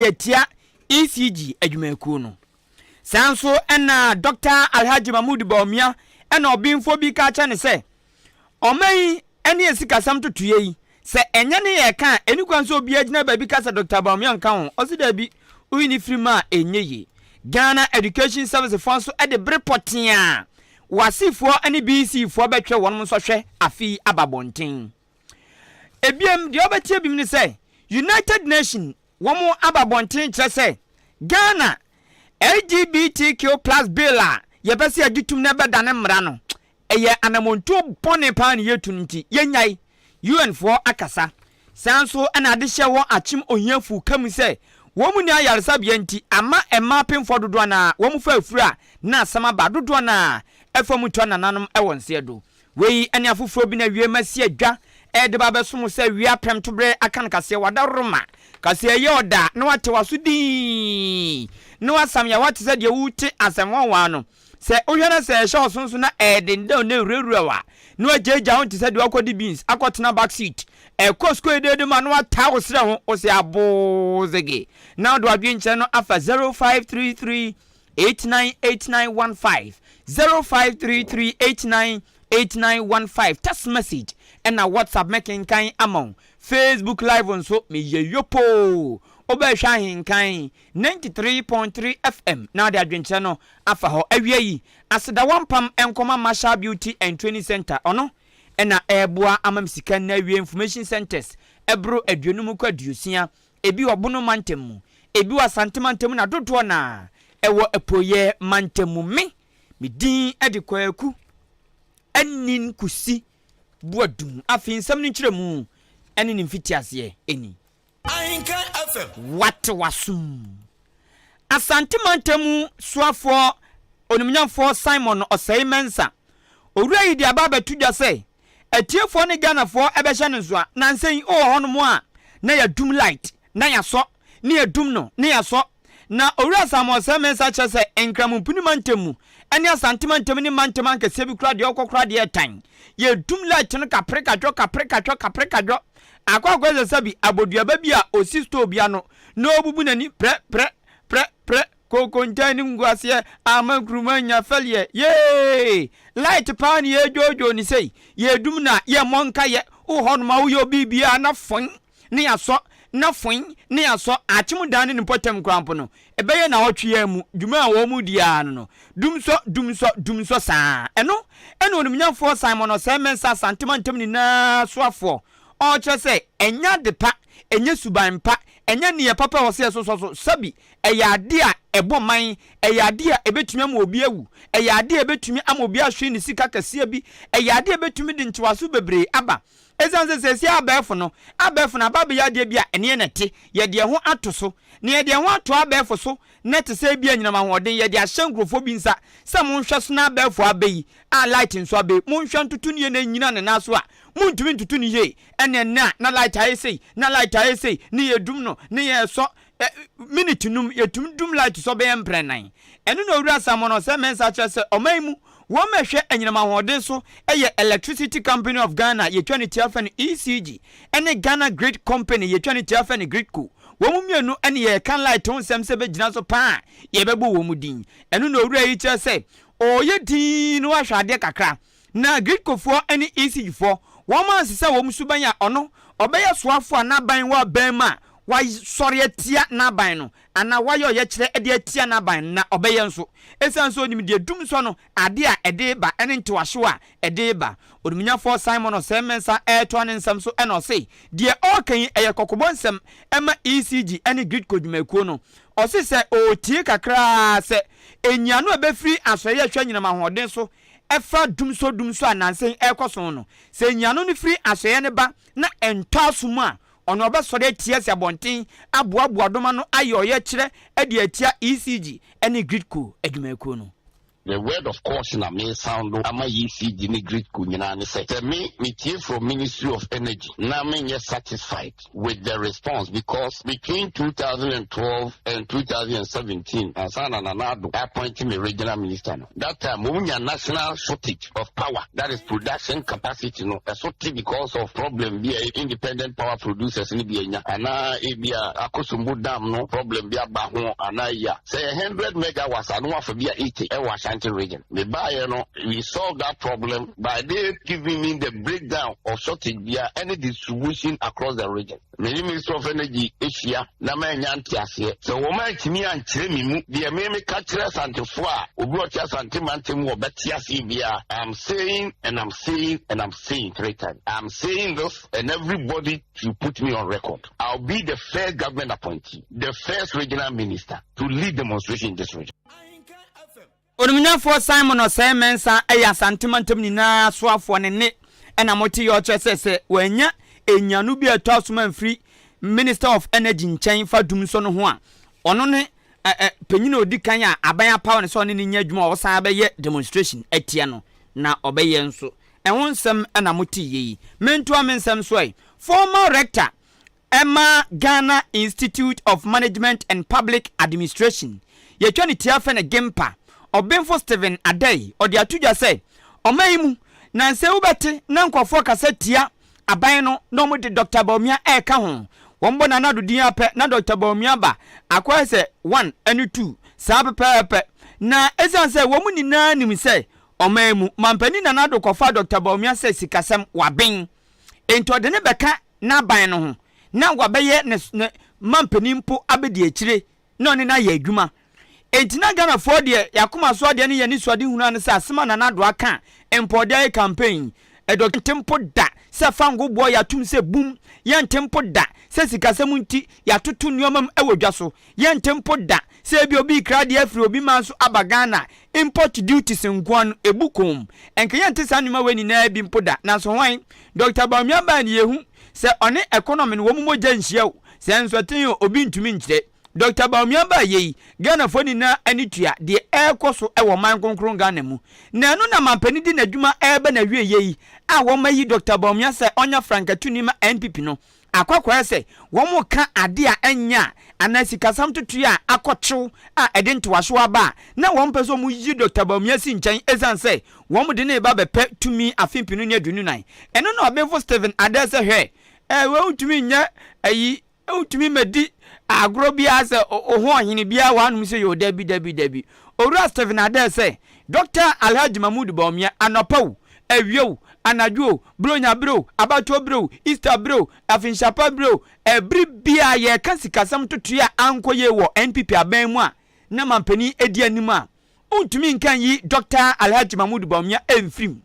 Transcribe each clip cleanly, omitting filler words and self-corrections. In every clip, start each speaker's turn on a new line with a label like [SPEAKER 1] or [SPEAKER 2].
[SPEAKER 1] atia ECG adwumakuo no. Saa nso na Dɔkta Alhaji Mahmood Bawumia na ɔbenfoɔ bi ka kyerɛ no sɛ, ɔman yi ne yɛn sikasɛm ntotoeɛ yi, sɛ ɛnyɛ ne yɛreka a, ɛnni kwan sɛ obiara gyina baabi ka sɛ Dɔkta Bawumia nka ho. Ɔse daabi, woyi no firi mu a, ɛnyɛ yie. Ghana Education Service foɔ nso de bere pɔtee a WASSCE foɔ ne BECE foɔ bɛtwerɛ wɔn nsɔhwɛ afe yi aba abɔnten. Ebiem, deɛ wobɛte abim ne sɛ, United Nation wɔn aba abɔnten kyerɛ sɛ Ghana LGBTQ plus bill a yɛpɛ sɛ yɛgye tom na ɛbɛdane mmara no, ɛyɛ anamontuo bɔne paa na yɛretu no nti yɛnnyae. UN foɔ akasa. Saa nso na adehyɛ wɔ akyem ohiafoɔ ka mu sɛ wɔn nni ayaresabea nti ama mmaa apemfoɔ dodoɔ no ara wɔn fa afuru a na asɛm aba dodoɔ no ara ɛfa mu tɔ nananom wɔ nseɛ do. Wei ne afoforɔ bi na wiem asi adwa rede ba abɛsom wo sɛ wia prɛmtoberɛ aka no kaseɛ wadaworoma kaseɛ ɛyɛ ɔda na wate w'aso dinn na wasam yawa te sɛ deɛ worete asɛm nwanwa no. Sɛ wohwɛ na sɛ ɛhyɛ ɔso nso na ɛredendan na ɛwurawura wo a na wagyaagyaa wo te sɛ deɛ wakɔdi beans akɔtena back seat ɛkɔ sukuu dedeede mu a na wataa wo serɛ ho wo se aboo zege na wode w'adwenkyerɛ no afa 0533 898915 0533 898915 text message ɛna WhatsApp mɛkenkan ama wo. Facebook live nso meyɛ yopoo wobɛhwɛ Ahenkan 93.3 FM na wode adwenkyerɛ no afa hɔ. Awia yi aseda wampam nkɔma Marshall Beauty and Training Center ɔno ɛna ɛreboa ama me sika nna awie information centers ɛboro 50 kɔ 60. Ebi wɔ Bono mantam mu, ebi wɔ Asante mantam mu na dodoɔ no ara ɛwɔ Apueeɛ mantam mu. Me, me din de Kwaku Anin Kusi Boadum. Afei nsɛm no nkyerɛmu ne ne mfitiaseɛ ni.
[SPEAKER 2] Ahenkan FM.
[SPEAKER 1] Wate w'asom. Asante mantam mu soafoɔ Onimnyamfoɔ Simon Osei Mensah, Owura yi de aba abɛto dwa sɛ Atiefoɔ ne Ghanafoɔ bɛhyɛ no nso a, nansa yi wowɔ hɔnom a na yɛadum light na yɛasɔ, ne yɛadum no na yɛasɔ. Na Owura Samuel Osei Mensah kyerɛ sɛ Nkramompini mantam mu ne Asante mantam ne mantam ankɛseɛ bi koraa deɛ wokɔ koraa deɛ ɛtan. Yɛdum light no kapre kadwɔ kapre kadwɔ kapre kadwɔ. Akɔ akɔyɛ sɛ sɛbi aboduaba bi a ɔsi store bi ano na ɔrebubu n'ani prɛ prɛ prɛ prɛ. Kokonte ne nguaseɛ ama nkruma nya fɛleɛ yee Light paa ne yɛdwoodwoo ne sei Yɛdum no a yɛmmɔ nkayɛ Wowɔ hɔnom a woyɛ obi biara na foin ne yɛasɔ na foin ne yɛasɔ Akyem dan ne ne mpɔtam koraa mpo no ɛbɛyɛ naawɔtwe yi ara mu dwuma a wɔn redi ara no no Dumsɔ dumsɔ dumsɔ saa Ɛno ɛna onimnyamfoɔ Simon Osei Mensah Asante mantam nyinaa soafoɔ ɔrekyerɛ sɛ ɛnyɛ ade pa ɛnyɛ suban pa ɛnyɛ nneyɛɛ papa a ɛwɔ sɛ yɛsosɔ so Sɛbi Ɛyɛ ade a ɛbɔ man, ɛyɛ ade a ebetumi ama obi awu, ɛyɛ ade a ebetumi ama obi ahwere ne sika kɛseɛ bi, ɛyɛ ade a ebetumi de ntoaso bebree aba. Esiane sɛ seesei abɛɛfo no, abɛɛfo no aba abɛyɛ adeɛ bi a ɛne yɛn na ɛte, yɛde yɛn ho ato so, na yɛde yɛn ho ato abɛɛfo so na ɛte sɛ ebia anyinam ahoɔden, yɛde ahyɛ nkurɔfoɔ bi nsa sɛ monhwɛ so na abɛɛfo abɛ yi a light nso abɛ yi, monhwɛ ntoto no yie na ɛnnyina ne nan so a, montumi ntoto no yie, ɛne ɛnnɛ a na light ayɛ sei, na light ayɛ sei, ne yɛdum no, ne yɛsɔ, Minit num, yɛtumi dum light sɔ bɛyɛ mprɛ nan. Ɛno na Owura Samono Osei Mensah kyerɛ sɛ ɔman yi mu wɔn a ɛhwɛ anyinam ahoɔden so yɛ Electricity Company of Ghana, yɛtwa ne tia frɛ no ECG, ne Ghana Grid Company, yɛtwa ne tia frɛ no GRIDCo. Wɔn mmienu ne yɛreka light ho nsɛm sɛ ɛbɛgyina so paa a, yɛbɛbɔ wɔn din. Ɛno na owura yi kyerɛ sɛ ɔreyɛ dinn na wahwɛ adeɛ kakra. Na Gridcofoɔ ne ECGfoɔ, wɔn ansesa wɔn suban a ɔno ɔbɛyɛ soafoɔ a n'aban wɔ abɛn mu a wasɔre atia n'aban no anaa wayɛ ɔyɛkyerɛ de atia n'aban no, na ɔbɛyɛ nso. Esiane sɛ onim deɛ dumsɔ no ade a ɛde reba ne ntewahyew a ɛde reba. Onimnyafoɔ Simon Osei Mensah retoa ne nsɛm so na ɔse, deɛ ɔreka yi ɛyɛ kɔkɔbɔ nsɛm ma ECG ne Gridco dwumakuo no. Ɔse sɛ ɔretie kakra ara sɛ nyiano a ɛbɛfiri asɔeɛ a ɛhwɛ anyinam ahoɔden so ɛfa dumsɔ dumsɔ a nnansa yi ɛrekɔ so no, sɛ nyiano no firi asɔeɛ no ba na ɛntɔ aso mu a, Ɔno ɔbɛsɔre atia asi abɔnten aboaboa dɔm ano ayɛ ɔyɛkyerɛ de atia ECG ne Gridco adwumayɛkuo no.
[SPEAKER 3] The word of caution a me sound ama ECG ne GRIDCo nyinaa ne sɛ, sɛ me metie from Ministry of Energy na menyɛ satisfied with the response because between 2012 and 2017 ansa na Nana Addo appoint me regional minister no, that time wɔn nya national shortage of power, that is production capacity no ɛso te because of problem bi a independent power producers no bi anya anaa ebi a Akosombo dam no problem bi aba ho anaa yi a sɛ yɛ 100 megawatts ano afa bi a 80 ɛwɔ Ashanti Region. Me baayɛ no, we solve that problem by they giving me the breakdown of shortage bia ɛne distribution across the region. Me ne Minister of Energy ahyia na manya nteaseɛ. Sɛ wɔn antumi ankyerɛ me mu deɛ me meka kyerɛ Asantefoɔ a, obi a ɔte Asante mantam mu ɔbɛte aseɛ biara. I'm saying and I'm saying and I'm saying three times. I'm saying this and everybody should put me on record. I'll be the first government appointee, the first regional minister to lead demonstration in this region.
[SPEAKER 1] Onimnyafoɔ Simon Osei Mensah yɛ Asante mantam nyinaa soafoɔ. Ne nne na mote yi. Ɔkyerɛ sɛ sɛ wannya nyiano bi a ɛtɔ asom amfiri Minister of Energy nkyɛn fa dum nso no ho a, ɔno ne panyin a ɔdi kan a aban apaw no sɛ ɔne no nyɛ adwuma a ɔsan abɛyɛ demonstration atia no, na ɔbɛyɛ nso. Ɛho nsɛm na mote yie yi. Mentoa me nsɛm so ɛ. Former rector ɛma Ghana Institute of Management and Public Administration, yɛtwa ne tia fɛ no GIMPA, Ɔbenfo Stephen Adei, ɔde ato dwa sɛ ɔman yi mu nansɛ wobɛte na nkɔfoɔ kasa tia aban no na wɔde Dr Bawumia ɛreka ho. Wɔn bɔ Nana Addo din apɛ na Dr Bawumia ba akɔyɛ sɛ one ɛne two saa pɛpɛɛpɛ. Na ɛsiane sɛ wɔn nyinaa nim sɛ ɔman mu mampanin Nana Addo kɔfa Dr Bawumia sɛ sikasɛm waben, enti ɔde ne bɛka n'aban no ho na wabɛyɛ ne mampanin mpo abɛdi akyire na ɔne no ayɛ adwuma. Enti na Ghanafoɔ deɛ, yɛakoma so adeɛ ne yɛne suade hunu ano sɛ asɛm a Nana Addo aka mpɔɔde ayɛ campaign ɛdɔ nte mpo da sɛ fango boɔ yɛatom sɛ bum. Yɛnte mpo da sɛ sikasɛm nti yɛatoto nneɛma mu ɛwɔ dwa so. Yɛnte mpo da sɛ ebi obi kra deɛ afiri obi man so aba Ghana, import duties nkoa no ebu kom. Ɛnka yɛnte saa nneɛma wei nyinaa bi mpo da. Nanso hwan Dr Bawumia baa ne yɛhu sɛ ɔne economy no wɔn mu mogya nhyia o, sɛ nsɔten o, obi ntumi nkyerɛ. Dr Bawumia baa yei, Ghanafoɔ nyinaa ani tua deɛ ɛrekɔ so wɔ man kronkron Ghana mu. Na ɛno na mampanin di n'adwuma ɛreba n'awie yei a wɔn ayi Dr Bawumia sɛ ɔnya frankatuni ma NPP no akɔakɔyɛ sɛ wɔn ka ade a ɛnyɛ a anaa sikasɛm totoe a akɔkyew a ɛde ntoaso aba a na wɔn pɛ sɛ wɔn yi Dr Bawumia si nkyɛn ɛsiane sɛ wɔn de ne ba bɛpɛ tumi afe 2024. Ɛno na Ɔbenfo Stephen Adei sɛ hwɛ ɛɛ wɔn ntumi nyɛ ayi, ntumi mɛdi agorɔ biara sɛ ɔho ɔhene biara wɔ sɛ yɛ. Dabi, dabi, dabi. Owura Stephen Adei sɛ Dr Alhaji Mahmood Bawumia, anɔpa o, awia o, anadwo o, buronya bere o, abatoɔ bere o, Easter bere o, afinhyapa bere o, ɛbere biara yɛreka sikasɛm totoe a ankɔ yie wɔ NPP aban mu a na mampanin edi anim a, ntumi nka yi Dr Alhaji Mahmood Bawumia ɛmfirim.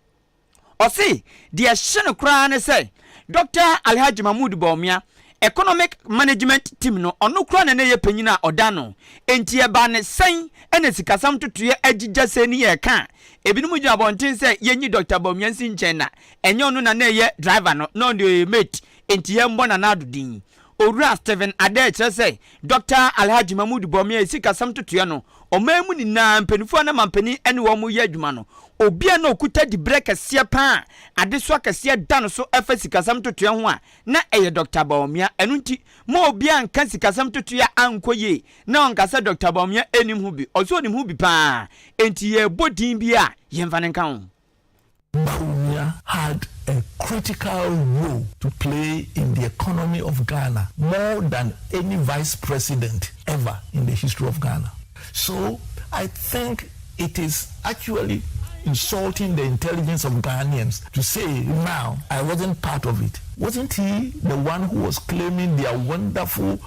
[SPEAKER 1] Ɔse deɛ ɛhyɛ no koraa ne sɛ Dr Alhaji Mahmood Bawumia economic management team no, ɔno koraa na ne yɛ panyin a ɔda no. Enti ɛba ne sɛn ɛna sikasɛm totoeɛ agyigya sɛ ni yɛ ka ebinom gyina abɔnten sɛ yɛnyi Dr Bawumia nsi nkyɛn na ɛnyɛ ɔno na na ɛyɛ driver no na ɔno deɛ ɔyɛ mate, enti yɛmbɔ Nana Addo din? Owura Stephen Adei kyerɛ sɛ Dr Alhaji Mahmood Bawumia sikasɛm totoeɛ no, ɔman mu nyinaa mpanimfoɔ a na mampanin ne wɔn yɛ adwuma no, obi a na ɔkuta diberɛ kɛseɛ paa, adesoa kɛseɛ da no so ɛfa sikasɛm totoeɛ ho a, na ɛyɛ Dr Bawumia. Ɛno nti ma obiara nka sikasɛm totoeɛ a ankɔ yie na ɔnka sɛ Dr Bawumia anim ho bi. Ɔsɛ ɔnim ho bi paa, enti yɛbɔ din bi a yɛmfa ne nka ho.
[SPEAKER 4] Bawumia had a critical role to play in the economy of Ghana more than any vice president ever in the history of Ghana. So I think it is actually insulting the intelligence of Ghanaians to say now, "I wasn't part of it." Wasn't he the one who was claiming their wonderful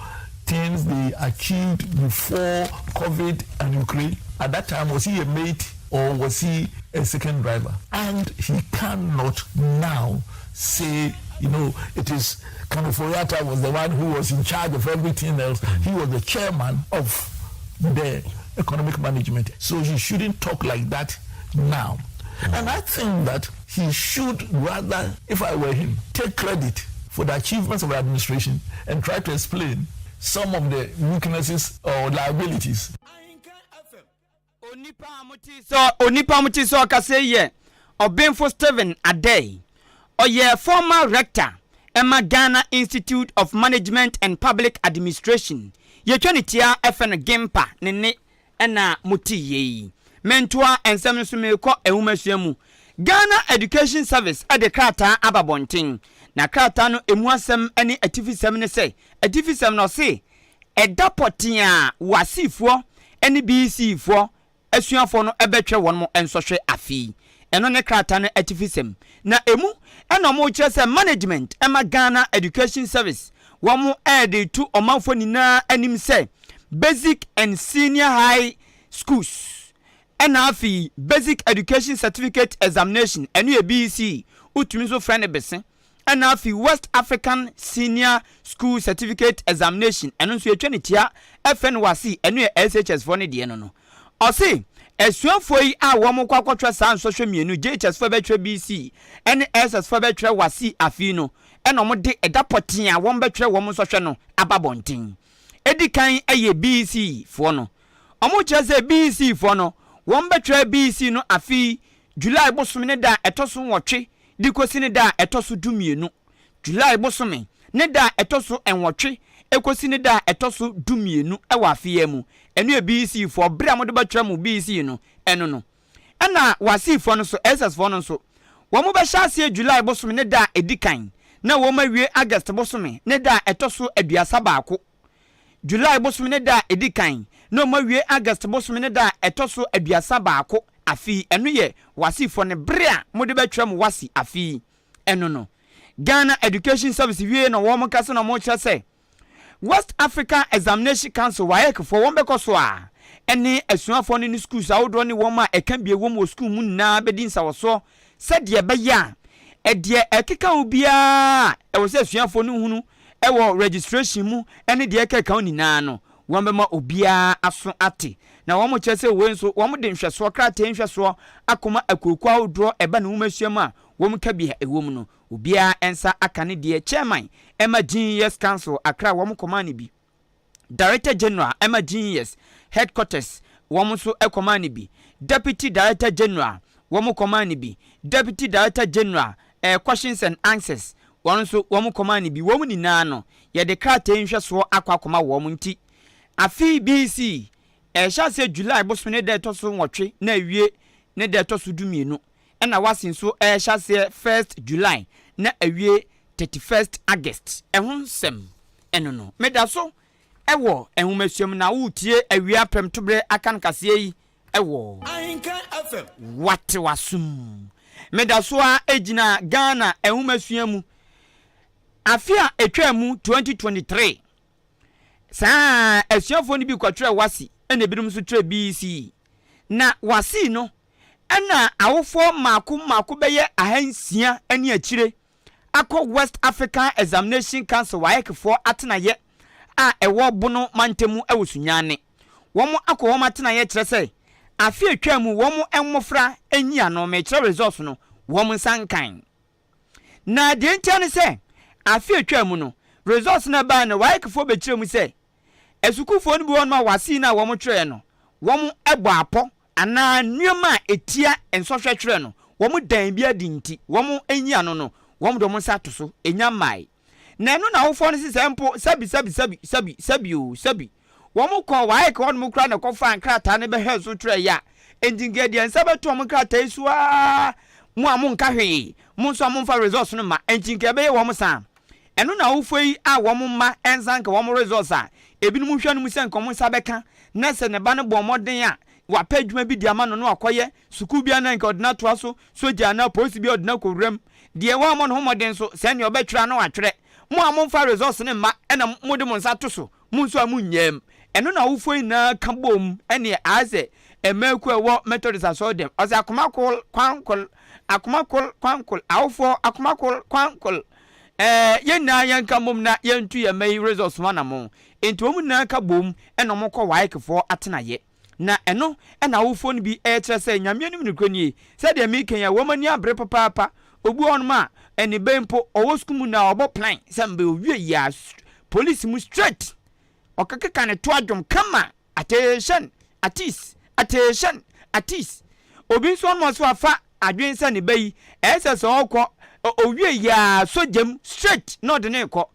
[SPEAKER 4] things they achieved before COVID and Ukraine? At that time, was he a mate or was he a second driver? And he cannot now say, it is Ken Ofori-Atta was the one who was in charge of everything else. He was the chairman of the economic management. So he shouldn't talk like that now. And I think that he should rather, if I were him, take credit for the achievements of the administration and try to explain some of the weaknesses or liabilities.
[SPEAKER 1] Onipa a motee sɛ Onipa a motee sɛ ɔkasa yi yɛ Ɔbenfo Stephen Adei. Ɔyɛ former Rector ma Ghana Institute of Management and Public Administration. Yɛtwa ne tia frɛ no GIMPA. Ne nne na motee yei. Mentoa nsɛm no so merekɔ nwomasua mu. Ghana Education Service de krataa aba abɔnten. Na krataa no ɛmu asɛm ne atifisɛm ne sɛ, atifisɛm no ɔse, Ɛda pɔtee a WASSCE-foɔ ne BECE-foɔ asuafoɔ no bɛtwerɛ wɔn nsɔhwɛ afe yi. Ɛno ne krataa no atifisɛm. Na ɛmu na wɔrekyerɛ sɛ management ma Ghana Education Service wɔn de reto ɔmanfoɔ nyinaa anim sɛ Basic and Senior High Schools ɛna afei Basic Education Certificate Examination, ɛno yɛ BECE, wotumi nso frɛ no BECE, Ɛna afei West African Senior School Certificate Examination, ɛno nso yɛtwa no tia frɛ no WASSCE, ɛno yɛ SHS foɔ no deɛ no no. Ɔse asuafoɔ yi a wɔn kɔ akɔtwerɛ saa nsɔhwɛ mmienu, JHS foɔ bɛtwerɛ BC ɛne SS foɔ bɛtwerɛ WASSCE afe yi no, ɛna wɔn de ɛda pɔtee a wɔn bɛtwerɛ wɔn nsɔhwɛ no aba abɔnten. Ɛdi kan yɛ BC foɔ no. Wɔn kyerɛ sɛ BC foɔ no, wɔn bɛtwerɛ BC no afe yi July bosome ne da a ɛtɔ so nwɔtwe de kɔsi ne da a ɛtɔ so dumienu, July bosome ne da a ɛtɔ so nwɔtwe kɔsi ne da a ɛtɔ so dumienu wɔ afe yi ara mu. Ɛno yɛ BEC foɔ, berɛ a mode bɛtwerɛ mo BEC no, ɛno no. Ɛna WASSCE foɔ no nso, SS foɔ no nso, wɔn bɛhyɛ aseɛ July bosome ne da a ɛdi kan na wɔn awie August bosome ne da a ɛtɔ so 31. July bosome ne da a ɛdi kan na wɔn awie August bosome ne da a ɛtɔ so 31 afe yi, ɛno yɛ WASSCE foɔ no bere a mode bɛtwerɛ mo WASSCE afe yi, ɛno no. Ghana Education Service wie na wɔn kasa na wɔn kyerɛ sɛ West Africa Examination Council, WAEC, foɔ wɔn bɛkɔ so a ɛne asuafoɔ no ne schools ahodoɔ ne wɔn a ɛka bie wɔm wɔ school mu nyinaa bɛdi nsawɔsoɔ sɛdeɛ ɛbɛyɛ a ɛdeɛ ɛkeka ho biara a ɛwɔ sɛ asuafoɔ no hunu wɔ registration mu ne deɛ ɛkeka ho nyinaa no wɔn bɛma obiara aso ate. Na wɔn kyerɛ sɛ wei nso wɔn de nhwɛsoɔ krataa nhwɛsoɔ akɔma akuokuo ahodoɔ ɛba ne nwomasua mu a wɔn ka bi a ɛwɔ mu no obiara nsa aka ne deɛ. Chairman ɛma Genius Council Accra wɔn kɔmaa no bi. Director General ɛma Genius Headquarters wɔn nso kɔmaa no bi. Deputy Director General wɔn kɔmaa no bi. Deputy Director General ɛɛ Questions and Answers wɔn nso wɔn kɔmaa no bi. Wɔn nyinaa no yɛde krataa yi nhwɛsoɔ akɔ akɔma wɔn nti afe yi BC ɛrehyɛ aseɛ July bosome ne da ɛtɔ so nwɔtwe na awie ne da ɛtɔ so dumienu ɛna WASSCE nso ɛrehyɛ aseɛ first July na awie 31st August. Ɛho nsɛm ɛno no. Meda so wɔ nwomasua mu na woretie awia prɛmtoberɛ akan kaseɛ yi wɔ.
[SPEAKER 2] Ahenkan FM.
[SPEAKER 1] Wate w'asom. Meda so ara gyina Ghana nwomasua mu. Afe a ɛtwaa mu 2023, saa asuafoɔ no bi kɔtwerɛɛ WASSCE ɛna ebinom nso twerɛɛ BECE. Na WASSCE no ɛna awofoɔ mmaako mmaako bɛyɛ 600 ne akyire akɔ West African Examination Council, WAEC, foɔ atenaeɛ a ɛwɔ Bono mantamu wɔ Sunyani. Wɔn akɔ wɔn atenaeɛ kyerɛ sɛ afe a ɛtwaa mu wɔn mmofra nyi ano, mekyerɛ results no, wɔn nsa nkan. Na deɛ ntia ne sɛ afe a ɛtwaa mu no results no a ɛbaeɛ no WAEC foɔ bɛkyerɛ mu sɛ asukuufoɔ no bi wɔ hɔnom a WASSCE no a wɔtwerɛeɛ no wɔn bɔ apɔ anaa nneɛma a ɛtia nsɔhwɛ twerɛ no, wɔn dan bi adi nti, wɔn nyi ano no, wɔn de wɔn nsa ato so, ɛnya mmae. Na ɛno na awofoɔ no se sɛ mpo, sɛbi, sɛbi, sɛbi, sɛbi, sɛbi oo, sɛbi, wɔn kɔɔ WAEC hɔ nom koraa na ɛkɔfaa nkrataa no bɛhwɛɛ so twerɛeɛ a, enti nka yɛde yɛn nsa bɛto wɔn nkrataa yi so ara, mo a monka hwee, mo nso a momfa results no mma, enti nka ɛbɛyɛ wɔn saa. Ɛno na awofoɔ yi a wɔn mma nsa nka wɔn results a, ebinom hwɛ no mu sɛ nka wɔn nsa bɛka, na sɛ ne ba no bɔɔ mmɔden a, wapɛ adwuma bi de ama no na wakɔyɛ, sukuu bi a na nka ɔde no atoa so, sogya anaa polisi bi a ɔde no akɔ wuram. Deɛ wammɔ ne ho mmɔden nso, sɛ nea ɔbɛtwerɛ a na watwerɛ. Mo a momfa results no mma na mode mo nsa to so, mo nso a monnyaam. Ɛno na awofoɔ yi nyinaa ka boom, ɛnneɛ ayɛ sɛ mmaakuo a ɛwɔ Methodist asɔredɛm. Ɔsɛ akoma kol kwankol, akoma kol kwankol, awofoɔ akoma kol kwankol. Ɛɛ, yɛn nyinaa yɛnka mmom na yɛntu yɛn mma yi results ho anammɔn. Enti wɔn nyinaa ka boom na wɔkɔ WAECfoɔ atenaeɛ. Na ɛno na awofoɔ no bi rekyerɛ sɛ, Nyame anim nokorɛ nie, sɛdeɛ mereka yi a, wɔn ani abere papaapa. Obi wɔ hɔnom a, ne ba yi mpo, ɔwɔ sukuu mu na ɔbɔ plan sɛ mbɛ owie yi a, polisi mu straight, ɔkekeka ne to adwom kama, attention, atis, Attention! Atis! Obi nso ɔno nso afa adwene sɛ ne ba yi ɛsɛ sɛ ɔkɔ owie yi ara sogya mu straight na ɔde ne kɔ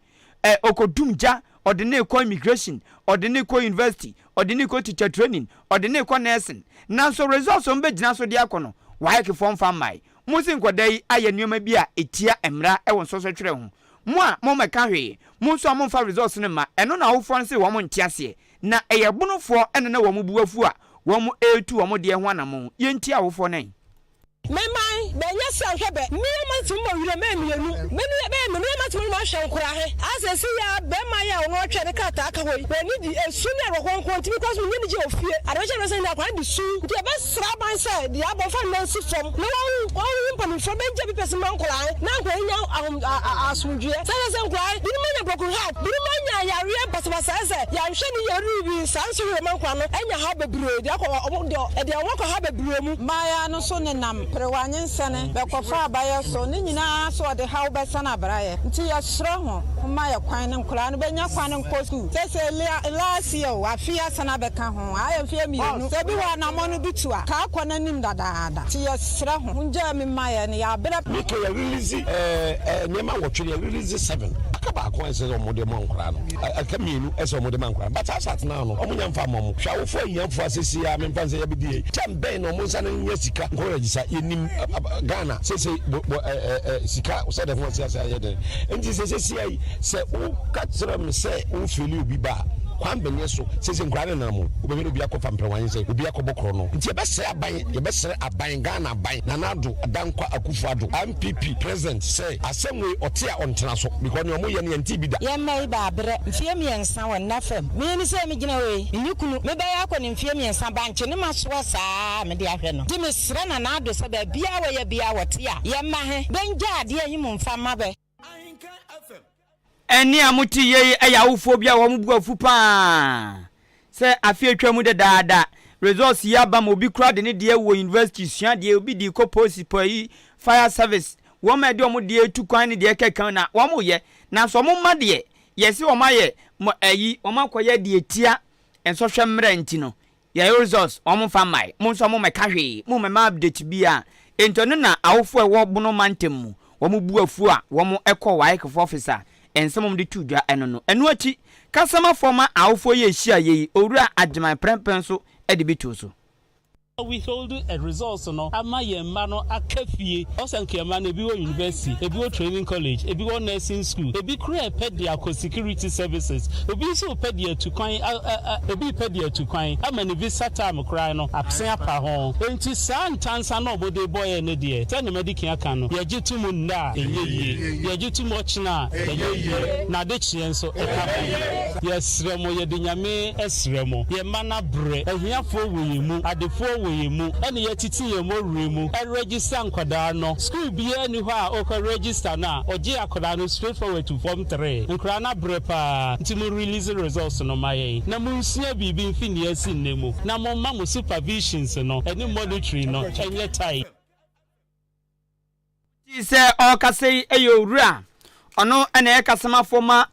[SPEAKER 1] ɛ ɔkɔdum gya ɔde ne kɔ immigration ɔde ne kɔ university ɔde ne kɔ teacher training ɔde ne kɔ nursing nanso results a wɔbɛgyina so de akɔ no WAEC foɔ mfa mmae mo se nkwadaa yi ayɛ nneɛma bi a ɛtia mmara wɔ nsɔsɔtwerɛ ho mo a mommɛka hwee mo nso a momfa results no mma ɛno na awofoɔ no se wɔn nte aseɛ Na ɛyɛ bonofoɔ na na wɔn bo afu a wɔn retu wɔn deɛ ho anamon. Yɛntie awofoɔ no ɛ.
[SPEAKER 5] Me man, bɛnyɛ sɛ nhwɛ bɛ nneɛma ntumi mɔ werɛ mɛ mmienu me ne bɛ me nneɛma ntumi mɔ hwɛ nkoraa he a seesei yi ara bɛɛma yi a ɔno ɔtwɛn ne krataa ka hɔ yi wɔ ne di esu ne awerɛhoɔ nko ntumi kora so nyɛ anigye wɔ fie adeɛ bɛkyɛ ne sɛ akwadaa no de su nti yɛbɛsrɛ aban sɛ deɛ abɔ mfa nna nsi fam na wɔn wɔn mpanimfoɔ bɛngya bi pɛsɛ ma nkoraa he na nkoraa yi nya ahom a a asomdwoeɛ sɛ sɛ nkoraa he binom anya broken heart binom anya yareɛ basabasa sɛ yɛanhwɛ ne yie ɔde saa nso werɛ ma nkoraa no anya haw bebree de akɔ wɔn de ɛde wɔn akɔ haw bebree mu.
[SPEAKER 6] Mmaayaa no so nenam perewa nyinsɛne bɛkɔfa abayɛ so ne nyinaa so ɔde haw bɛsan abrayɛ nti yɛsrɛ ho mma yɛ kwan ne nkoraa no bɛnya kwan nkɔ sukuu sɛsɛ last year o afe yi asan abɛka ho ayɛ mfeɛ mmienu sɛ bi wɔ anamɔ no bi tu a kaa kɔ nanim dadaada nti yɛsrɛ ho mongyaa mi ma yɛ no yɛabrɛ.
[SPEAKER 7] Me ka yɛ release ɛɛ nneɛma nwɔtwe no yɛ release seven aka baako a ɛsɛ sɛ wɔn de ma nkwadaa no aka mmienu ɛsɛ wɔn de ma nkwadaa no but as at now no wɔn nya nfa ma wɔn hwɛ awofo ahiafo asese a memfa nsɛ yɛbɛdi yɛ kyɛn bɛn na wɔn nsa no nyɛ sika nkɔ register yɛnim Ghana sese bɔ bɔ ɛɛ ɛɛ sika sɛ de ho ase ase ayɛ den nti sɛ sese ayi sɛ woka kyerɛ me sɛ wofeli obi ba a kwan bɛnyɛ so sese nkwadaa no nam wobɛhwɛ no obi akɔfa mprɛwan sɛ obi akɔbɔ korɔ no nti yɛbɛsrɛ aban yɛbɛsrɛ aban Ghana aban Nana Addo Dankwa Akufo Addo NPP president sɛ asɛm wei ɔte a ɔntena so because nea ɔmo yɛ no yɛntee bi da.
[SPEAKER 6] Yɛn mma yi baabrɛ mfeɛ mmiɛnsa wɔ nna fam. Me ne sɛ megyina hɔ yi, menni kunu. Mebɛyɛ akɔ ne mfeɛ mmiɛnsa, bankye ne masoa saa ara mede ahwɛ no. Nti mesrɛ Nana Addo sɛ baabiara wɔyɛ biara wɔte a, yɛn mma he, bɛngyaa adeɛ he mu mfa mma bɛ.
[SPEAKER 1] Ɛnne a mote yei yɛ awofoɔ bi a wɔn bo afu pa ara sɛ afe atwa mu dedaada results yi aba ma obi koraa de ne deɛ wɔ university sua deɛ obi de kɔ post pɔ fire service wɔn a ɛde wɔn deɛ tu kwan ne deɛ ɛkeka na wɔn yɛ nanso wɔn mma deɛ yɛse wɔn ayɛ mo ayi wɔn akɔyɛ deɛ tia nsɔhwɛ mmerɛ nti no Yɛn results wɔn nfa mmae, mo nso mo mmɛka hwee, mo mmɛma update biaa, enti ɔno na awofo a ɛwɔ Bono mantam mu wɔn bu afuo a wɔn kɔɔ WAEC fo office a nsɛm a wɔn de too dwa ɛno no. Ɛno akyi, kasamafoɔ ma awofoɔ yi a ɛhyiaeɛ yi, Owura Agyeman Prɛmpɛ nso de bi too so.
[SPEAKER 8] Withhold results no ama yɛn mma no aka fie. Ɔsɛ nka yɛn mma no ebi wɔ university, ebi wɔ training college, ebi wɔ nursing school, ebi koraa repɛ de akɔ security services, obi nso repɛ de atu kwan a a a ebi repɛ de atu kwan ama ne visa time koraa no apse apa ho. Enti saa ntansa no a wɔde rebɔ yɛn no deɛ, sɛdeɛ madi kan aka no, yɛgye to mu nnɛ a, ɛnyɛ yie. Yɛgye to mu ɔkyena a, ɛnyɛ yie. Na adekyeɛ nso, ɛka ho. Yɛsrɛ mo, yɛde Nyame srɛ mo, yɛn mma no abrɛ. Ahiafoɔ wɔ yɛn mu, adefoɔ wɔ yɛn mu, ɛna yɛatete yɛn mmɔwerɛ mu register nkwadaa no. School biara nni hɔ a wokɔ register no a, ɔgye akwadaa no straight forward to form three. Nkwadaa no abrɛ paa, nti mo release results no ma yɛn na monsua biribi mfi nea asi nnɛ mu, na momma mo supervisions no ne monitoring no nyɛ tight.
[SPEAKER 1] Wotee sɛ ɔrekasa yi yɛ owura a ɔno na ɛyɛ kasamafoɔ ma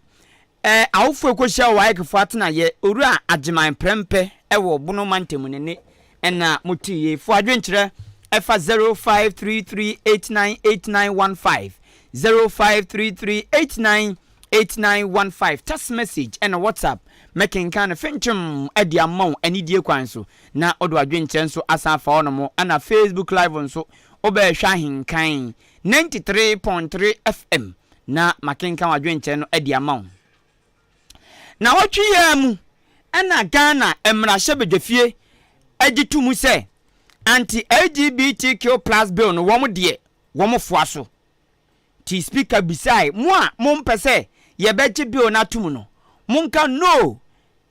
[SPEAKER 1] awofoɔ ɛkɔhyia wɔ WAECfoɔ atenaeɛ, Owura Agyeman Prɛmpɛ wɔ Bono mantam ne ne ɛna motee yei. Fo adwenkyerɛ ɛfa 0533898915, 0533898915, text message ɛna WhatsApp mɛkenkan no fenkyem de ama wo anidie kwan so na wode w'adwenkyerɛ nso asan afa hɔnom ɛna Facebook live nso Wobɛhwɛ Ahenkan 93.3 FM na makenkan w'adwenkyerɛ no adi ama wo. Nawɔtwe yi ara mu na Ghana mmarahyɛbadwafie agye to mu sɛ anti-LGBTQ plus bill no wɔn deɛ wɔn foa so. Nti speaker bisae, mo a mompɛ sɛ yɛbɛgye bill no atom no, monka no.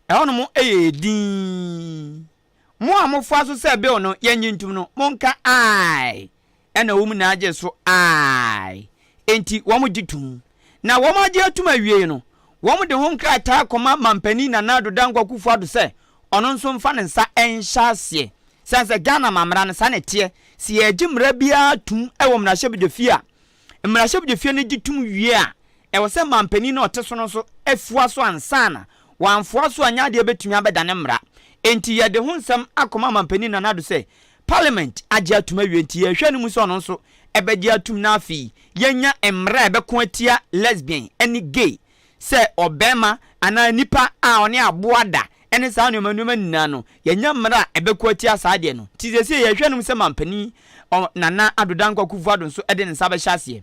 [SPEAKER 1] Ɛhɔnom yɛɛ dinn. Mo a mofoa so sɛ bill no yɛnnye ntom no, monka aye. Ɛna wɔn nyinaa gyee so aye. Enti wɔgye tom. Na wɔagye atom awiei no, wɔde ho nkrataa kɔma Mampanin Nana Addo Dankwa Akufo Addo sɛ ɔno nso mfa ne nsa nhyɛ aseɛ. Sane sɛ Ghana mammara no, saa na ɛteɛ. Sɛ yɛregye mmara biara tom wɔ mmarahyɛbadwafie a, mmarahyɛbadwafie no gye tom wie a, Ɛwɔ sɛ manpanin no a ɔte so no nso foa so ansa na wamfoa so a nyɛ adeɛ bɛtumi abɛdane mmara. Enti yɛde ho nsɛm akɔma Mampanin Nana Addo sɛ Parliament agye atum awie nti yɛrehwɛ no mu sɛ ɔno nso bɛgye atum na afei yɛanya mmara a ɛbɛko atia lesbian ne gay sɛ ɔbarima anaa nipa a ɔne aboa da ne saa nneɛma nneɛma nyinaa no yɛanya mmara a ɛbɛko atia saa adeɛ no. Nti seesei yɛrehwɛ no mu sɛ Mampanin Nana Addo Dankwa Akufo Addo nso de ne nsa bɛhyɛ aseɛ.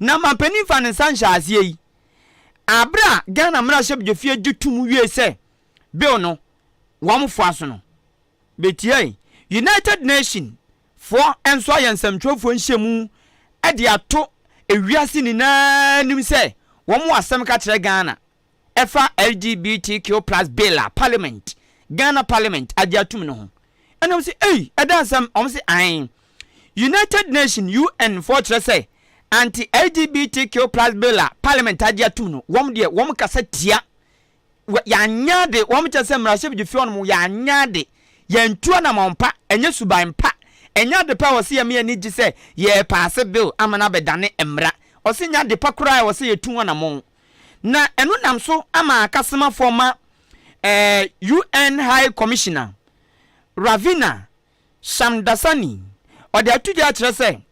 [SPEAKER 1] Na mampanin faa ne nsa nhyɛɛ aseɛ yi aberɛ a Ghana mmarahyɛbdwafie gye tom wiee sɛ bill no wɔn foa so no. Betiae, United Nation foɔ nso ayɛ nsɛmtwerɛfoɔ nhyiamu de ato ewiase nyinaa anim sɛ wɔn wɔ asɛm ka kyerɛ Ghana ɛfa LGBTQ plus bill a parliament, Ghana parliament agye atum no ho. Ɛna wɔn se ei, ɛda nsɛm, wɔn se ae. United Nation, UN, foɔ kyerɛ sɛ anti-LGBTQ plus bill a parliament agye atum no, wɔn deɛ wɔn kasa tia. Yɛanyɛ ade, wɔn kyerɛ sɛ mmarahyɛbadwafie hɔnom yɛanyɛ ade, yɛntu anamɔn pa, ɛnyɛ suban pa, ɛnyɛ ade pa a wɔse yɛma yɛn ani gye sɛ yɛrepaase bill ama no abɛdane mmara. Wɔse nyɛ ade pa koraa a ɛwɔ sɛ yɛtu ho anamɔn. Na ɛno nam so ama akasemafoɔ ma eh, UN High Commissioner Ravina Shamdasani, ɔde ato dwa akyerɛ sɛ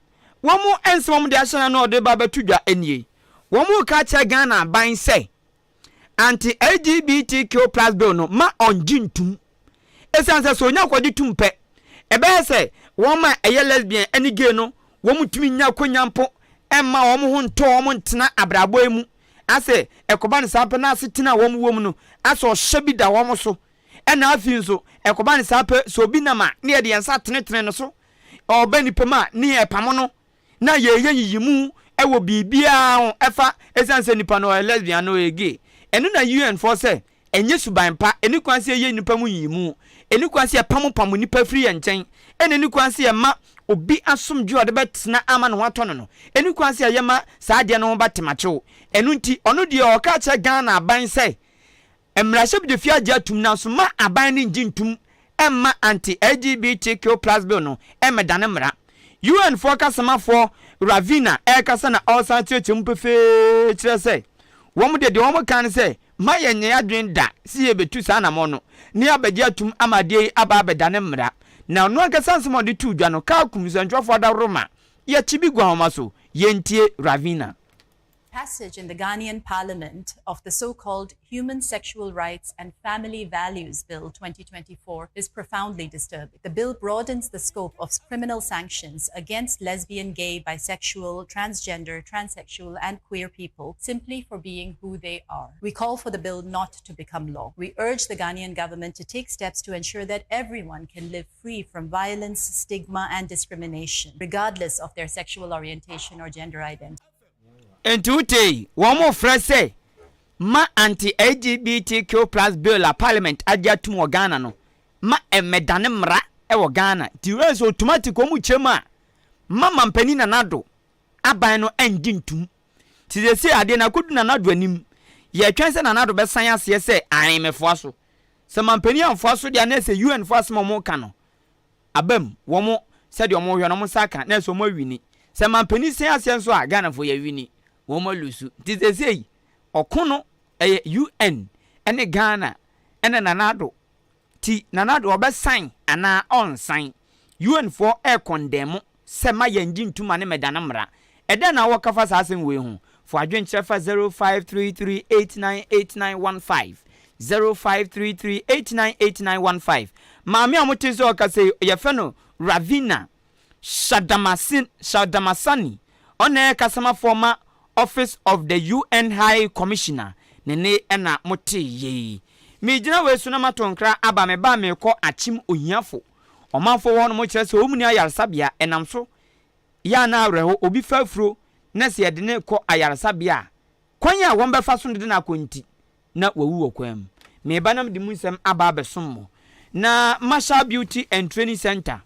[SPEAKER 1] wɔn nsɛm a wɔde ahyɛ n'ano a ɔde ba abɛto dwa nie. Wɔn reka akyerɛ Ghana aban sɛ anti-LGBTQ plus bill no ma ɔngye ntum. Esiane sɛ sɛ onya kɔgye tum pɛ, ɛbɛyɛ sɛ wɔn a ɛyɛ lesbian ne gay no wɔntumi nnya akwanya mpo mma wɔn ho ntɔ wɔn ntena abrabɔ yi mu. Asɛ ɛkɔba no saa pɛ na asetena a wɔn wɔ mu no asɛ ɔhyɛ bi da wɔn so. Ɛna afei nso ɛkɔba no saa pɛ sɛ obi nam a ne yɛde yɛn nsa tenetene no so, ɔreba nnipa mu a ne yɛpamo no na yɛreyɛ nyiyimu wɔ biribiara ho ɛfa ɛsiane sɛ nipa no ɔyɛ lesbian anaa ɔyɛ gay. Ɛno na UN foɔ sɛ ɛnyɛ suban pa, ɛni kwan sɛ yɛyɛ nnipa mu nyiyimu, ɛni kwan sɛ yɛpamopamo nnipa firi yɛn nkyɛn, ɛna ɛni kwan sɛ yɛma obi asomdwoeɛ a ɔde bɛtena ama ne ho atɔ no no, ɛni kwan sɛ yɛma saa adeɛ no ho ba temakyew. Ɛno nti ɔno deɛ ɔka kyerɛ Ghana aban sɛ Mmarahyɛbadwafie agye atum nanso mma aban no nngye ntum mma anti-LGBTQ plus bill no mmɛdane mmara. UN foɔ kasamafoɔ Ravina ɛrekasa na ɔresan kyerɛkyerɛ mu pefee kyerɛ sɛ wɔn deɛ deɛ wɔn ka ne sɛ mma yɛnyɛ yɛadwene da sɛ yɛbɛtu saa anamɔn no na yɛabɛgye atum ama adeɛ yi aba abɛdane mmara. Na ɔno ankasa nsɛm a ɔde too dwa no kaa kum nsɛntwerɛfoɔ adaworoma yɛkye bi gu ahoma so. Yɛntie Ravina.
[SPEAKER 9] Passage in the Ghanaian parliament of the so-called Human Sexual Rights and Family Values Bill 2024 is profoundly disturbing. The bill broadens the scope of criminal sanctions against lesbian, gay, bisexual, transgender, transsexual, and queer people simply for being who they are. We call for the bill not to become law. We urge the Ghanaian government to take steps to ensure that everyone can live free from violence, stigma, and discrimination, regardless of their sexual orientation or gender identity.
[SPEAKER 1] Enti wotei, wɔn frɛ sɛ ma anti-LGBTQ plus bill a parliament agye atum wɔ Ghana no ma ɛmmɛdane mmara wɔ Ghana. Nti wei sɛ automatic wɔn kyerɛ mu a ma mampanin Nana Addo aban no ɛngye ntum. Nti seesei adeɛ no akɔdu Nana Addo anim. Yɛretwɛn sɛ Nana Addo bɛsan aseɛ sɛ ae mefoa so. Sɛ mampanin amfoa so deɛ a na ɛsɛ UN foɔ asɛm a wɔreka no aba mu, wɔn sɛdeɛ wɔn hwɛ no wɔn nsa aka na ɛsɛ wɔn awini. Sɛ mampanin sɛn aseɛ nso a Ghanafoɔ yɛawini, wɔn alusu. Nti seesei ɔko no ɛyɛ UN ɛne Ghana ɛne Nana Addo. Nti Nana Addo ɔbɛsan anaa ɔnsan? UN foɔ ɛrekɔndɛmo sɛ ma yɛngye ntum ma ne mmɛdane mmara. Ɛdɛn na wowɔ ka fa saa asɛm wei ho? Fa w'adwenkyerɛ fa 0533898915, 0533898915. Maame a mote sɛ ɔkasa yi, yɛfrɛ no Ravina Shadamasin, Shadamasani. Ɔno na ɛyɛ kasamafoɔ ma Office of the UN High Commissioner. Ne nne na motee yei. Megyina wei so na mato nkra aba me ba a merekɔ akyem ohiafo. Ɔmanfoɔ wɔ hɔnom kyerɛ sɛ wɔn nni ayaresabea, ɛnam so yɛ a na awerɛhow. Obi fa afuro na sɛ yɛde no rekɔ ayaresabea a, kwan a wɔbɛfa so de no akɔ nti, na wawu wɔ kwan mu. Mereba na mede mu nsɛm aba abɛsom mo. Na Marshall Beauty and Training Center,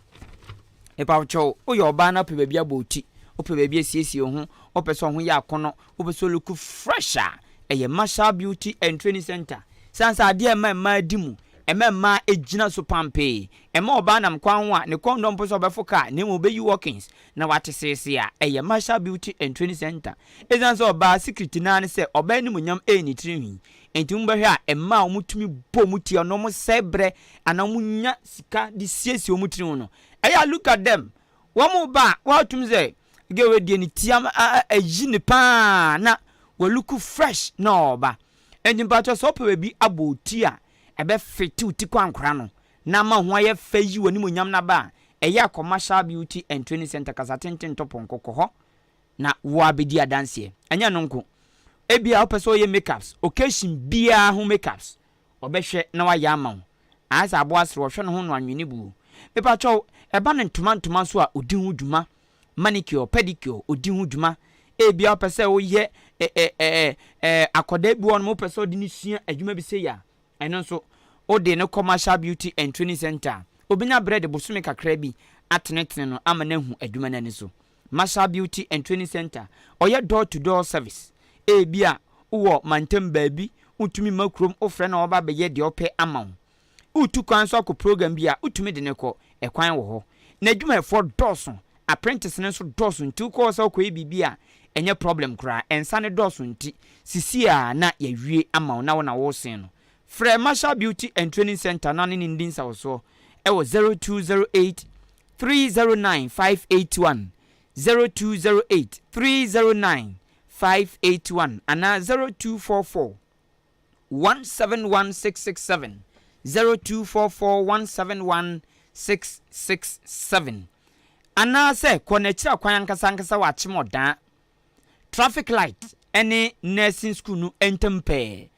[SPEAKER 1] mepawokyɛw, woyɛ ɔbaa na wopɛ baabi abɔ wo ti, wopɛ baabi asiesie wo ho, wopɛ sɛ wo ho yɛ akɔnnɔ, wopɛ sɛ wo look fresh a, ɛyɛ Marshall Beauty and Training Center. Esiane sɛ adeɛ a ɛma mmaa di mu, ɛma mmaa gyina so pampee, ɛma ɔbaa nam kwan ho a, ne kɔn dɔ mpo sɛ ɔbɛfo kaa na mmom ɔbɛyi walk-ins na wate seesei a, ɛyɛ Marshall Beauty and Training Center. Esiane sɛ ɔbaa secret no ara ne sɛ ɔbaa animuonyam yɛ ne tirinwi. Enti mobɛhwɛ a mmaa a wɔtumi bɔ wɔn ti anaa wɔsɛe berɛ anaa wɔnya sika de siesie wɔn tiri ho no, ɛyɛ a look at them. Wɔn ba a wɔatumi sɛ girl wei deɛ ne ti ama ayi ne paa na wɔluku fresh na ɔreba. Enti mpakyɛ sɛ wopɛ baabi abɔ wo ti a ɛbɛfete wo ti kwankora no na ama ho ayɛ fɛ yi w'animuonyam no aba a, ɛyɛ a kɔ Marshall Beauty and Training Center Kasatenten Ntɔpɔnkɔ kɔ hɔ na woabɛdi adanseɛ. Ɛnyɛ ɛno nko, ebia wopɛ sɛ woyɛ makeups, occasion biara ho makeups, ɔbɛhwɛ na wayɛ ama wo. Ayɛ sɛ aboa serew, ɔhwɛ ne ho no anwene buo. Mepakyɛw, ɛba no ntoma ntoma nso a, ɔdi ho dwuma. Manicure, pedicure, ɔdi ho dwuma. Ebia wopɛ sɛ woyɛ ɛ ɛ ɛ ɛ akwadaa bi wɔ hɔ nom, wopɛ sɛ wode no sua adwuma bi sei a, Ɛno nso, wode no kɔ Marshall Beauty and Training Center a, obenya berɛ de bosome kakra bi atenetene no ama no ahu adwuma no ani so. Marshall Beauty and Training Center, ɔyɛ door to door service. Ebia wowɔ mantam baabi, wontumi mma kurom, wofrɛ no a ɔba abɛyɛ deɛ ɔpɛ ama wo. Woretu kwan nso akɔ program bi a, wotumi de no kɔ, ɛkwan wɔ hɔ. N'adwumayɛfoɔ dɔɔso, apprentice no nso dɔɔso nti wokɔ hɔ sɛ wokɔyɛ biribi a, ɛnyɛ problem koraa. Nsa no dɔɔso nti, sisi a na yɛawie ama wo na wo na woresen no. Frɛ Marshall Beauty and Training Centre na ne no ndi nsawɔsoɔ wɔ 0208 309 581, 0208 309 581 anaa 0244 171667, 0244 171 667 anaasɛ kɔ n'akyiri akwan ankasa ankasa wɔ Akyem Ɔdaa traffic light ne nursing school no ntam pɛɛ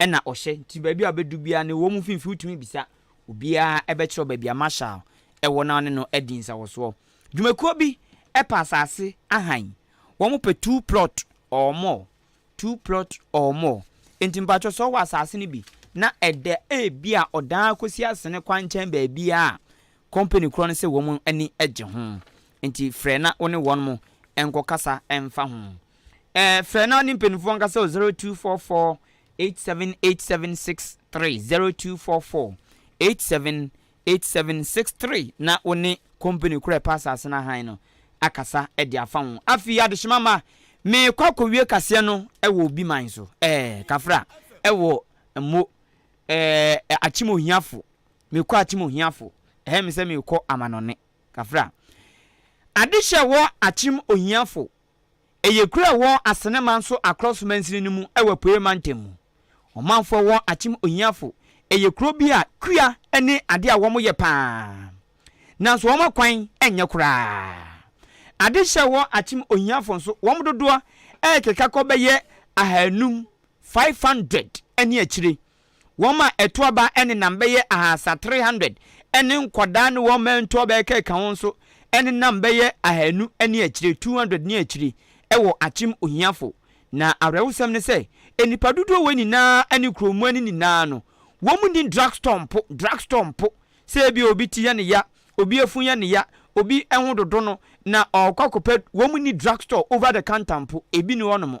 [SPEAKER 1] na ɔhyɛ nti baabi a wobɛdu biara no ɛwɔ mu mfimfini wotumi bisa obiara ɛbɛkyerɛ wo baabi a Marshal ɛwɔ na ɔne no adi nsawɔsoɔ. Dwumakuo bi ɛpɛ asase ahan wɔn pɛ two plot or more two plot or more nti mpakyɛw sɛ ɔwɔ asase no bi na ɛda ebi a ɔdaa kɔsi asene kwankyɛn baabiara a company korɔ no sɛ wɔn ani gye ho nti frɛ na wo ne wɔn mo nkɔ kasa mfa ho ɛɛ frɛ na ne mpanimfoɔ nkasa wɔ 0244 878763 0244 87 8763 na wo ne company koro a ɛpɛ asase no ahan no akasa de afa ho. Afei adehyema mma, merekɔ akɔwie kaseɛ no wɔ obi man so, ɛɛ, Kafra, ɛwɔ Mmo, ɛɛ, Akyem Ohiafo, merekɔ Akyem Ohiafo, ɛhɛ me sɛ merekɔ amanɔne, Kafra. Adehyɛ wɔ Akyem Ohiafo Ɛyɛ kuro a ɛwɔ Asene Manso Akorɔso mansini no mu wɔ Apueɛ mantam mu. Ɔmanfoɔ wɔ Akyem Ohiafo. Ɛyɛ kuro bi a kua ne adeɛ a wɔyɛ pa ara. Nanso wɔn akwan nyɛ koraa. Adehyɛ wɔ Akyem Ohiafo nso wɔn dodoɔ rekeka kɔ bɛyɛ ahanum, 500, ne akyire. Wɔn a ɛto aba nenam bɛyɛ ahasa, 300, ne nkwadaa ne wɔn mmaa bɛkeka ho nso nenam bɛyɛ ahanu ne akyire, 200 ne akyire, wɔ Akyem Ohiafo. Na awerɛhosɛm ne sɛ, nnipa dodoɔ wei nyinaa ne kurom mu no nyinaa no, wɔn nni drug store mpo, drug store mpo. Sɛ ebia obi ti yɛ ne ya, obi afun yɛ ne ya, obi ho dodo no, na ɔrekɔ akɔpɛ, wɔn nni drug store over the counter mpo, ebi nni hɔnom.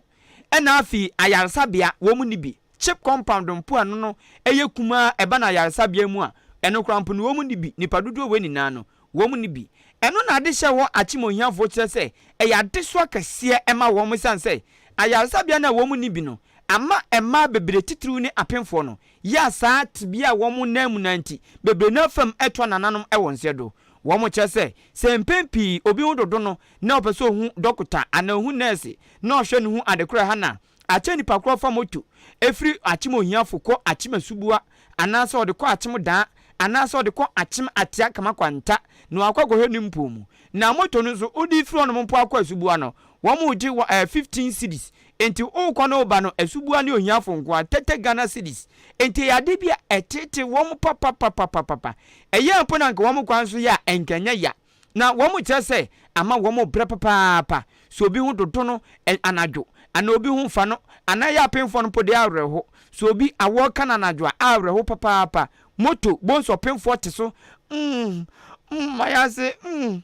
[SPEAKER 1] Ɛna afei ayaresabea, wɔn nni bi. Chip compound mpoano no yɛ kumaa ɛba no ayaresabea mu a, ɛno koraa mpo no wɔn nni bi, nnipa dodoɔ wei nyinaa no, wɔn nni bi. Ɛno na adehyɛ wɔ akyem ohiafoɔ kyerɛ sɛ ɛyɛ adesoa kɛseɛ ma wɔn ɛsiane sɛ ayaresabea no a wɔn nni bi no ama mmaa bebree titiriw ne apemfoɔ no yɛ a saa tebea a wɔn nan mu no ara nti bebree no ara fam toa nananom wɔ nsɛ do. Wɔn kyerɛ sɛ sɛ mpɛn pii obi ho dodo no na ɔpɛ sɛ ohu dɔkota anaa ohu nɛɛse na ɔhwɛ no hu ade korɔ ɛha no a, Akyɛ nipa korɔ fa moto firi Akyem Ohiafo kɔ Akyem Asubua anaasɛ ɔde kɔ Akyem Daa anaasɛ ɔde kɔ Akyem Atea Kama Kwanta na wakɔ akɔhwɛ ne mpoɔ mu. Na moto no nso wode firi hɔnom mpo akɔ Asubua no wɔn regye wɔ ɛɛ 15 cedis enti wokɔ ne woba no Asubua ne Ohiafo nko ara 30 Ghana cedis enti ɛyɛ adeɛ bi a ɛtete wɔn papapapapapa ɛyɛ a mpo na anka wɔn kwan so yɛ a ɛnka ɛnyɛ ya. Na wɔkyerɛ sɛ ama wɔbrɛ papaapa. Sɛ obi ho dodo no anadwo, anaa obi ho fa no, anaa ɛyɛ apemfoɔ no mpo deɛ awerɛho. Sɛ obi awɔ ka no anadwo a, awerɛho papaapa. Moto, bohu sɛ ɔpemfoɔ te so, mm, mm, mayɛ ase, mm,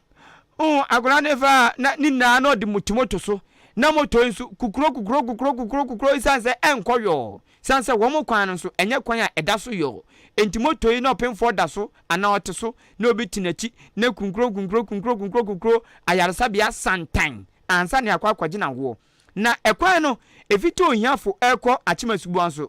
[SPEAKER 1] mm, akwadaa no fa a, na ne nyinaa na ɔde te moto so. Na moto yi nso, kukuro, kukuro, kukuro, kukuro, kukuro, ɛsiane sɛ ɛnkɔ yɔɔ. Esiane sɛ wɔn kwan no nso, ɛnyɛ kwan a ɛda so yɔɔ nti, moto yi na ɔpemfoɔ da so anaa ɔte so na obi te n'akyi na kunkuro kunkuro kunkuro kunkuro kunkuro ayaresabea santan ansa na yɛakɔ akɔgye no awoɔ. Na ɛkwan no, ɛfiti Ohiafo rekɔ Akyem Asuboa nso.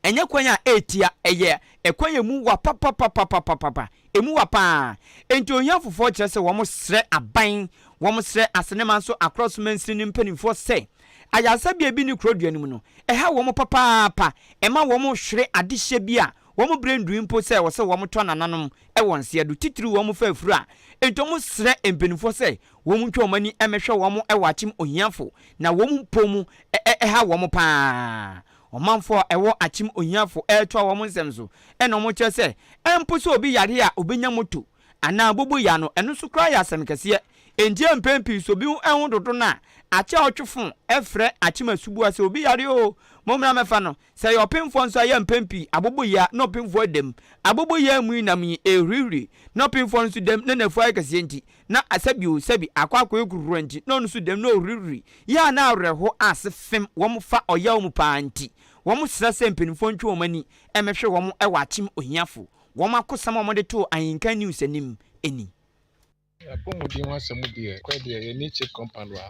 [SPEAKER 1] Ɛnyɛ kwan a ɛretia, ɛyɛ ɛkwan a emu wa papapapapapa, emu wa paa. Enti ohiafofoɔ kyerɛ sɛ wɔn srɛ aban, wɔn srɛ Asenema nso Akorɔ so mansini no mpanimfoɔ sɛ, ayaresabea bi ne kuro dua no mu no, ɛha wɔn papaapa, ɛma wɔn hwere adehyeɛ bi a wɔn berɛ nnurui mpo sɛ ɛwɔ sɛ wɔn tɔ nananom wɔ nseɛ do, titiriw wɔn fa afuru a. Enti wɔn srɛ mpanimfoɔ sɛ wɔn ntwa wɔn ani mmɛhwɛ wɔn wɔ akyem ohiafo, na wɔn mpo mu ɛha wɔn paa. Ɔmanfo a ɛwɔ Akyem Ohiafo retoa wɔn nsɛm so na wɔkyerɛ sɛ mpo sɛ obi yare a obenya moto anaa aboboyaa no, ɛno nso koraa yɛ asɛm kɛseɛ. Enti mpɛn pii sɛ obi ho dodo no a, akyɛ a ɔtwe fon frɛ Akyem Asuboa sɛ obi yare oo, mommra mmɛfa no. Sɛ ɛyɛ ɔpemfoɔ nso a, ɛyɛ mpɛn pii aboboyaa na ɔpemfoɔ da mu. Aboboyaa mu yi nam yi ɛrehurihuri na ɔpemfoɔ no nso da mu na n'afu ayɛ kɛseɛ nti na sɛbi o sɛbi akɔ akɔyɛ kurukuruwa nti na ɔno nso da mu na ɔrehurihuri. Yɛ a na awerɛhow ase fem wɔn fa ɔyaw mu paa nti, wɔsrɛ sɛ mpanyimfoɔ ntwe wɔn ani mmɛhwɛ wɔn wɔ akyem ohiafo. Wɔn akosɛm a wɔde too Ahenkan News anim ni.
[SPEAKER 10] Apɔmuden ho asɛm deɛ, kɔ deɛ yɛnni chip compound wɔ ha.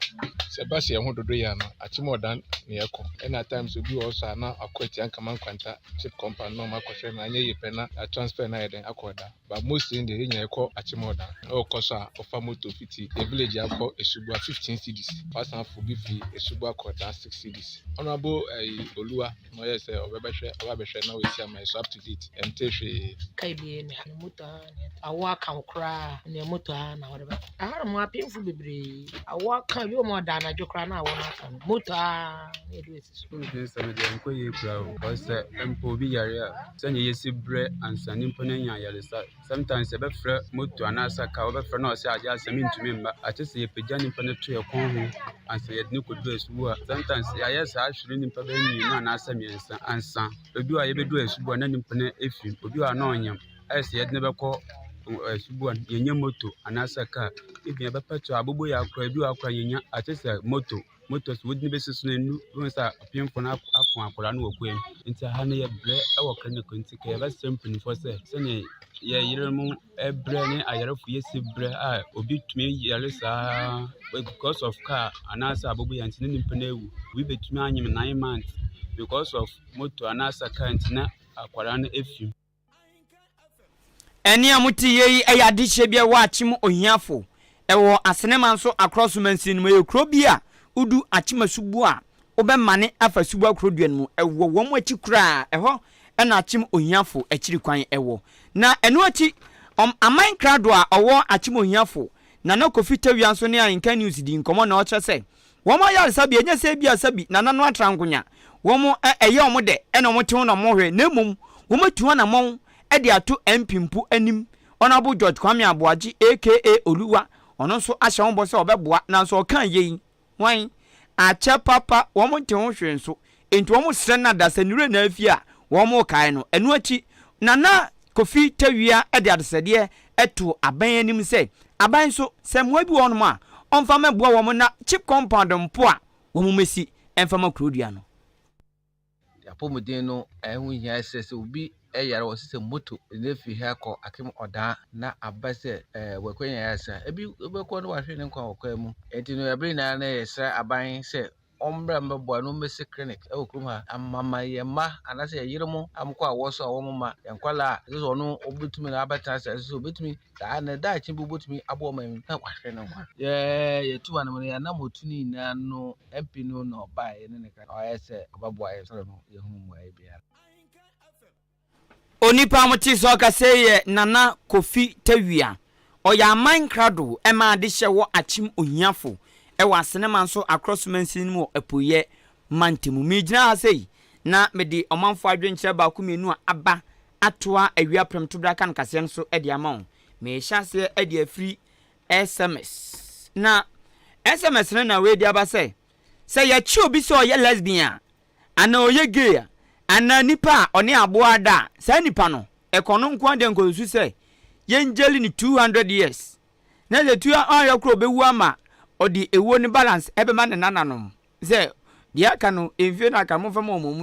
[SPEAKER 10] Sɛ ɛba sɛ yɛn ho dodo yɛ a no, akyem ɔdan na yɛkɔ. Ɛna at times obi wɔ hɔ nso a na wakɔ atia Nkama Nkwanta chip compound na wɔn akɔhwɛ no, anyɛ yie pɛ na yɛatransfer no ayɛ dɛn akɔ ɔdan. But mostly no deɛ yɛn nyinaa yɛkɔ Akyemɔɔdan. Na ɔkɔ so a ɔfa motor fiti yɛn village akɔ Esubua 15 cedis. Wasan afo bi firi Esubua kɔ Ɔdan 6 cedis. Honourable ɛyi Olua na ɔyɛɛ sɛ ɔbɛbɛhwɛ ɔba abɛhwɛ na wasi ama yɛn so up to date yɛntee hwee.
[SPEAKER 11] Kae bi ne ha no motor ara na yɛtɔ. Awoɔ aka wo koraa a nea motor ara na wode bɛkɔ. Ɛhanom apemfo bebree awoɔ aka bi wɔ mu a ɔda anadwo koraa na awoɔ no aka no motor ara na yɛde bɛsi so.
[SPEAKER 12] Apɔmuden nsɛm deɛ ɛnkɔ yie koraa o because sɛ mpo obi yare a sɛnea yɛsi brɛ ansa nipa no anya ayaresa. Sometimes yɛbɛfrɛ moto anaasɛ car wobɛfrɛ na ɔsɛ agye asɛ mentumi mma. Akyɛ sɛ yɛpagya nipa no to yɛn kɔn ho ansa yɛde no kɔdu asuo a sometimes yɛayɛ saa ahwere nipa bɛyɛ mmienu anaasɛ mmiɛnsa ansa. Ebi wɔ a yɛbɛdu asuo a na nipa no afi mu, obi wɔ a na ɔnyam. Ayɛ sɛ yɛde no bɛkɔ asuo a yɛnnya moto anaasɛ car. Even yɛbɛpɛ to aboboyaa koraa ebi wɔ hɔ koraa yɛnnya akyɛ sɛ moto. Moto so wode no bɛsi so no ɛnnu wobɛhu sɛ apemfoɔ no apo akwadaa no wɔ kwan mu nti aha no yɛbrɛ wɔ clinic nti ka yɛbɛsrɛ mpanimfoɔ sɛ sɛdeɛ yɛ yerenom brɛ ne ayarefo yɛsi brɛ a obi tumi yare saa because of car anaasɛ aboboyaa nti na nipa no awu obi bɛtumi anyem 9 months because of moto anaasɛ car nti na akwadaa no afi mu.
[SPEAKER 1] Ɛnne a mote yei yi yɛ adehyeɛ bi a ɛwɔ Akyem Ohiafo. Ɛwɔ Asenema nso Akorɔ so mansini no mu. Ɛyɛ kuro bi a wodu Akyem Asuboa a, wobɛmane afa Asuboa kurodua no mu. Ɛwɔ wɔn akyi koraa. Ɛhɔ na Akyem Ohiafo akyiri kwan wɔ. Na ɛno akyi, Aman Krado a ɔwɔ Akyem Ohiafo, Nana Kofi Tawia nso ne Ahenkan News dii nkɔmmɔ na ɔkyerɛ sɛ Wɔn ayaresabea nyɛ sɛ ebia sɛbi nana no atra nkonya, wɔn ɛ ɛyɛ wɔn dɛ ɛna wɔn te ho na wɔn hwɛ na mmom wɔn atu anamɔn de ato MP mpo anim. Honourable George Kwame Aboagye aka Oluwa ɔno nso ahyɛ ho bɔ sɛ ɔbɛboa nanso ɔkaa yei hwan? Akyɛ papa wɔn nte ho hwee nso enti wɔn srɛ no adasa ne werɛ na afi a wɔn rekae no. Ɛno akyi Nana Kofi Tawia de adesrɛdeɛ too aban anim sɛ aban nso sɛ mmoa bi wɔ hɔnom a ɔmfa mmɛboa wɔn na chip compound mpo a wɔmmɛsi mfa ma kuro dua no.
[SPEAKER 13] Apɔmuden no ɛho hia sɛ sɛ obi yare wɔ sɛ moto ne fi ha kɔ Akem Ɔdaa na aba sɛ ɛɛ wɔakɔnya ayaresa. Ebi wobɛkɔ no wahwere ne nkwa wɔ kwan mu. Enti no ɛbere nyinaa na yɛsrɛ aban sɛ wɔmmra mmɛboa na wɔmmɛsi clinic wɔ kurom ha ama yɛn mma anaasɛ yɛn yerenom a wɔkɔ awoɔ so a wɔn mma yɛn nkwadaa a ɛsɛ sɛ ɔno ɔbɛtumi na abɛtena ase ɛsɛ sɛ ɔbɛtumi saa na daakye bi ɔbɛtumi aboa ɔman yi na wahwɛ ne nkwa. Yɛ yɛtu anam no yɛn anam ɔtu no nyinaa no MP no na ɔbaeɛ ne ne ka ɔyɛ sɛ ɔbɛboa yɛn sɔrɔ no yɛhunu mmuaeɛ biara.
[SPEAKER 1] Onipa a mote sɛ ɔkasa yi yɛ Nana Kofi Tawia. Ɔyɛ aman krado ma adehyɛ wɔ Akyem Ohiafo wɔ Asenema nso Akorɔ so mansini no mu wɔ Apueeɛ mantamu. Meregyina ha sei na mede ɔmanfoɔ adwenkyerɛ baako mmienu a aba atoa awia prɛmtoberɛ aka no kaseɛ no so de ama wo. Merehyɛ aseɛ de afiri SMS. Na SMS no na wei de aba sɛ, sɛ yɛkye obi sɛ ɔyɛ lesbian a, anaa ɔyɛ gay a, anaa nipa a ɔne aboa da a, saa nipa no, ɛkɔ no nko ara deɛ nkɔsusu sɛ yɛngyeli no 200 years. Na sɛ tu anhwɛ koraa ɔbɛwu ama ɔde ewuo no balance ɛbɛma ne nananom sɛ deɛ aka no mfie no aka no momfa ma wɔn, wɔn.